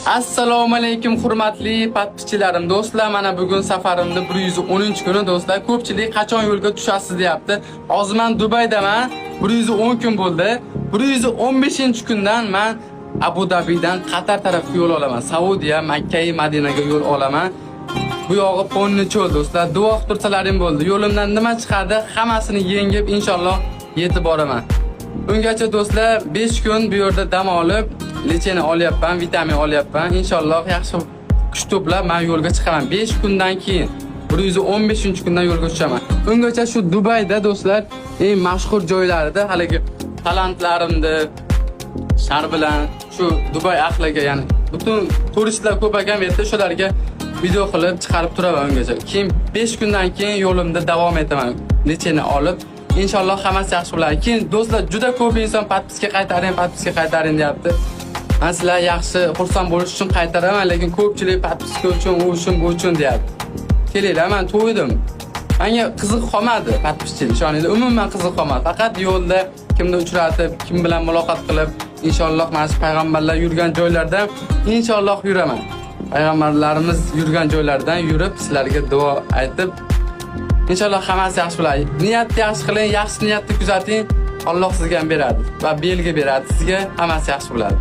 Assalomu alaykum, hurmatli подписчи larim, do'stlar. Mana bugun safarimni 110-kuni, do'stlar. Ko'pchilik qachon yo'lga tushasiz deyapti. Hozir men Dubaydaman. 110 kun bo'ldi. 115-kundan men Abu Dabidan Qatar tarafga yo'l olaman. Saudiya, Makka, Madinaga yo'l olaman. Bu yog'i полный cho'l, do'stlar. Duo qilib tursalaring bo'ldi. Yo'limdan nima chiqadi, hammasini yengib inshaalloh yetib boraman. Ungacha, do'stlar, 5 kun bu yerda dam olib, лечение olyapman, vitamin olyapman. Inshaalloh yaxshi kuch to'plab men yo'lga chiqaman. 5 kundan keyin, 115-kundan yo'lga tushaman. Ungacha shu Dubayda, do'stlar, eng mashhur joylarida haligi talantlarimni shar bilan shu Dubay ahliga, ya'ni butun turistlar ko'p ekan bu yerda, shularga video qilib chiqarib turaman ungacha. Keyin 5 kundan keyin yo'limda davom etaman. Лечение olib, inshaalloh hammasi yaxshi bo'ladi. Keyin, do'stlar, juda ko'p inson подписка qaytaring, подписка qaytaring deyapti. Men sizlar yaxshi xursand bo'lish uchun qaytaraman, lekin ko'pchilik подписка uchun, u uchun, bu uchun deyapti. Kelinglar, men to'ydim. Menga qiziq qolmadi подписчик, ishoninglar, umuman qiziq qolmadi. Faqat yo'lda kimni uchratib, kim bilan muloqot qilib, inshaalloh mana shu payg'ambarlar yurgan joylarda inshaalloh yuraman. Payg'ambarlarimiz yurgan joylardan yurib, sizlarga duo aytib, inshaalloh hammasi yaxshi bo'ladi. Niyatni yaxshi qiling, yaxshi niyatni kuzating, Alloh sizga ham beradi va belgi beradi sizga, hammasi yaxshi bo'ladi.